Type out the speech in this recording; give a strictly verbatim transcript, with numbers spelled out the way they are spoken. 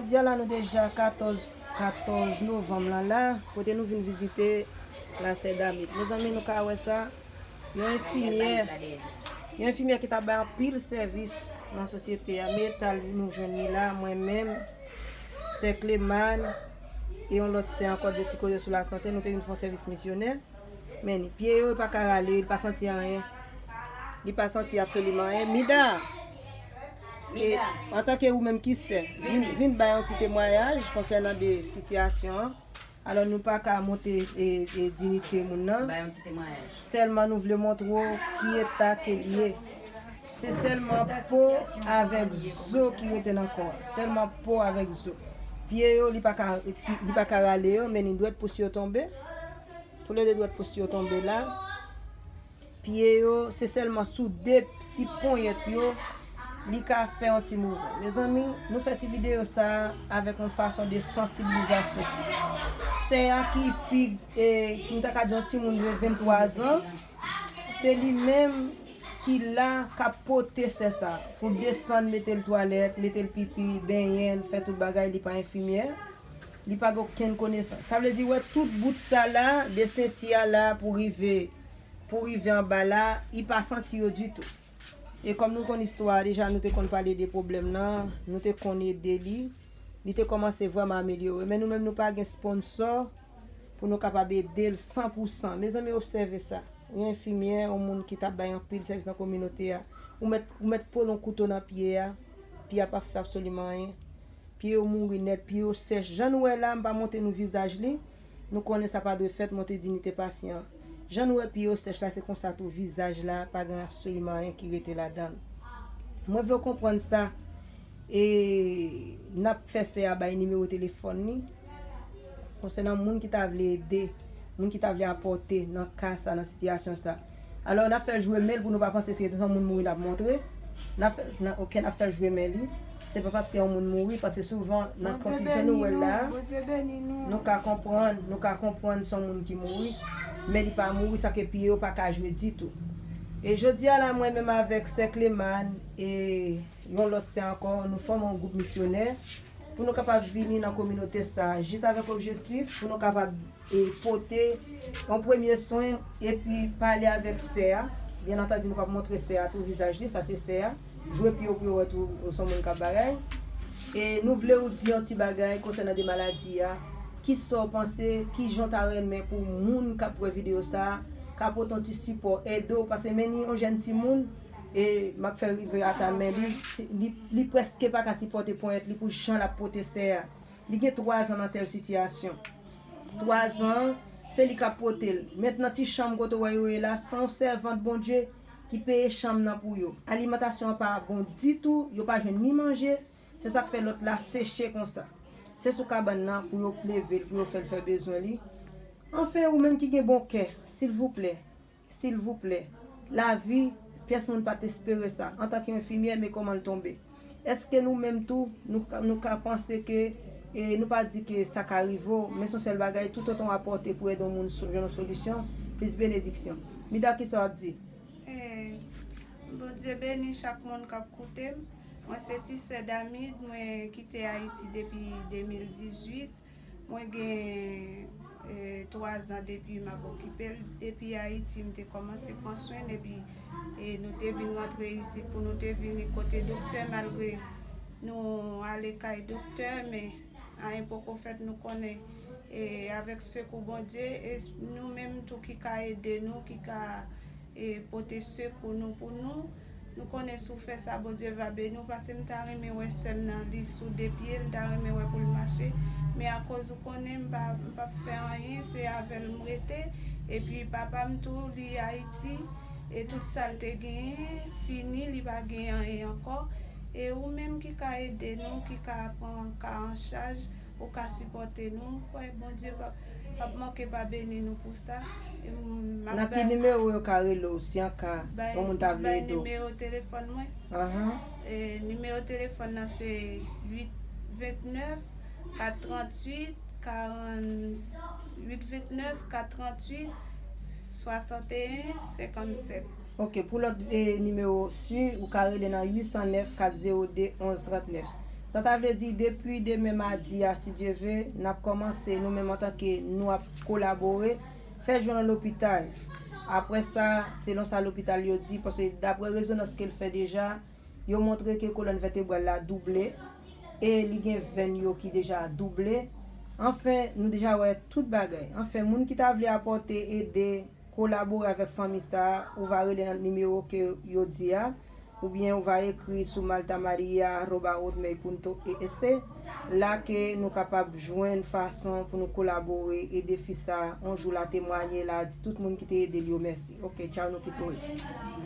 Jodi a la, nou deja katòz, katòz novanm lan la, kote nou vin vizite la sè Damit. Mezanmi, nou ka wè sa, yon enfimyè, yon enfimyè ki t ap bay anpil sèvis nan sosyete a. Men eta l nou jwenn li la, mwen menm, sè Clemane, e yon lòt sè ankò, de ti koze sou lasante, nou te vin fè yon sèvis misyonè. Men pye yo, li pa ka rale, li pa santi anyen. Li pa santi absoliman anyen. Mida, e, antanke ou menm ki sè, vin, vin bay yon ti temwayaj konsènan de sitiyasyon an. Alò, nou pa ka monte, e, e, diyite moun nan. Bay yon ti temwayaj. Sèlman nou vle montre w ki eta ke l ye. Se sèlman po avèk zo ki rete nan kò a. Sèlman po avèk zo. Pye yo, li pa ka, li pa ka rale yo, men ni dwèt pous yo tonbe. Toulede dwèt pous yo tonbe la. Pye yo, se sèlman sou de ti ponyèt yo, li ka fè yon ti mouvman. Mezanmi, nou fè ti videyo sa a avèk yon fason de sansibilizasyon. Sè a ki pi, e, nou ta ka di yon timoun de venntwa zan, se li menm ki la k ap pote sè sa pou desann, mete l twalèt, mete l pipi, benyen l, fè tout bagay, li pa enfimyè. Li pa gen okenn konesans. Sa vle di, wè, tout bout sa la, de senti a la pou rive, pou rive anba la, li pa santi yo ditou. E kòm nou konn istwa a deja, nou te konn pale de pwoblèm nan, nou te konn ede li, li te kòmanse vrèman amelyore. Men nou menm, nou pa gen sponsò pou nou kapab ede l san pou san. Mezanmi, obsève sa. Yon enfimyè, yon moun ki t ap bay anpil sèvis nan kominote a, ou mèt, ou mèt pole yon kouto nan pye a, pye a p ap fè absoliman anyen. Pye yo mouri nèt, pye yo sèch. Jan nou wè la, m pa montre nou vizaj li. Nou konnen sa pa dwe fèt, montre diyite pasyan an. Jan nou wè pye yo sèch la, se konsa tou vizaj la, pa gen absoliman anyen ki rete ladan l. Mwen vle w konprann sa, e n ap fè sè a bay nimewo telefòn li. Konsènan moun ki ta vle ede, moun ki ta vle apòte nan ka sa, nan sitiyasyon sa. Alò, n ap fè l jwe men l pou nou pa panse se yon moun mouri n ap montre. N ap fè, n ap, ok, n ap fè l jwe men li. Se pa paske yon moun mouri, paske souvan nan kondisyon nou wè l la, nou ka konprann, nou ka konprann se yon moun ki mouri. Men li pa mouri, sa ke pye yo pa ka jwe ditou. E jodi a la, mwen menm avèk sè Clemane e yon lòt sè ankò, nou fòme yon gwoup misyonè pou nou kapab vini nan kominote sa a, jis avèk objektif pou nou kapab e pote yon premye swen epi pale avèk sè a. Byen antandi, nou p ap montre sè a tou vizaj li, sa se sè a. Jwe pye w pou yo wè tou, se yon moun k ap bagay. E nou vle w di yon ti bagay konsènan de maladi a. Kisa w panse, kijan w ta renmen pou moun k ap wè videyo sa a, ka pote yon ti sipò, ede w, paske men ni yon jèn timoun, e m ap fè rive ata men li, se, li, li prèske pa ka sipòte ponyèt li pou jan l ap pote sè a. Li gen twa zan nan tèl sitiyasyon. Twa zan, se li k ap pote l. Mentnan, ti chanm kote w wè yo ye la, se yon sèvant Bondye ki peye chanm nan pou yo. Alimantasyon an pa bon ditou, yo pa jwenn ni manje, se sa k fè lòt la seche konsa. Se sou kabann nan pou yo leve l, pou yo fè l fè bezwen li. Anfen, ou menm ki gen bon kè, silvouplè, silvouplè, lavi, pyès moun pa t espere sa. Antanke enfimyè, men kòman l tonbe. Èske nou menm tou, nou ka, nou ka panse ke, e, nou pa di ke sa ka rive w, men se yon sèl bagay, toutotan w apòte pou ede yon moun so-, jwenn yon solisyon, plis benediksyon. Mida, kisa w ap di? Eh, Bondye beni chak moun k ap koute m. Mwen se ti sè Damid, mwen kite Ayiti depi de mil dizuit. Mwen gen, eh, twa zan depi m ap okipe l. Depi Ayiti, m te kòmanse pran swen l, epi, eh, nou te vin rantre isit pou nou te vini kote doktè, malgre nou ale kay doktè, men anyen poko fèt, nou konnen, eh, avèk sekou Bondye, e s-, nou menm tou ki ka ede nou, ki ka e pote sekou nou pou nou. Nou konnen si w fè sa, Bondye va beni w, paske m ta renmen wè sè m nan, li sou de pye l, m ta renmen wè pou l mache. Men akoz ou konnen m pa, m p ap fè anyen, se avè l m rete. Epi papa m tou, li Ayiti, e tout sa l te genyen, fini, li pa gen anyen ankò. E ou menm ki ka ede nou, ki ka pran ka an chaj, ou ka sipòte nou. M kwè Bondye p ap, p ap manke pa beni nou pou sa. E m, m ap Nan ki bay nimewo yo ka rele w si an ka bay, yon moun ta vle bay ede w? Nimewo telefòn mwen. Ahan. E nimewo telefòn nan se uit vennèf, kat tranntuit, karant, uit vennèf, kat tranntuit, swasanteyen, senkannsèt. Ok, pou lòt, e, nimewo, si ou ka rele nan uit san nèf, kat zewo de, onz trannèf. Sa ta vle di, depi demen madi a, si Dye ve, n ap kòmanse, nou menm antanke nou ap kolabore, fè l jwenn nan lopital. Apre sa, selon sa lopital yo di, paske dapre rezonans ke l fè deja, yo montre ke kolòn vètebral la double, e li gen venn yo ki deja double. Anfen, nou deja wè tout bagay. Anfen, moun ki ta vle apòte, ede, kolabore avèk fanmi sa a, ou va rele nan nimewo ke yo di a, oubyen ou va ekri sou maltamaria arobase hotmail punto es, la ke nou kapab jwenn fason pou nou kolabore, ede fi sa a, yon jou l a temwaye, l a di tout moun ki te ede l yo mèsi. Ok, tchaw, nou kite w.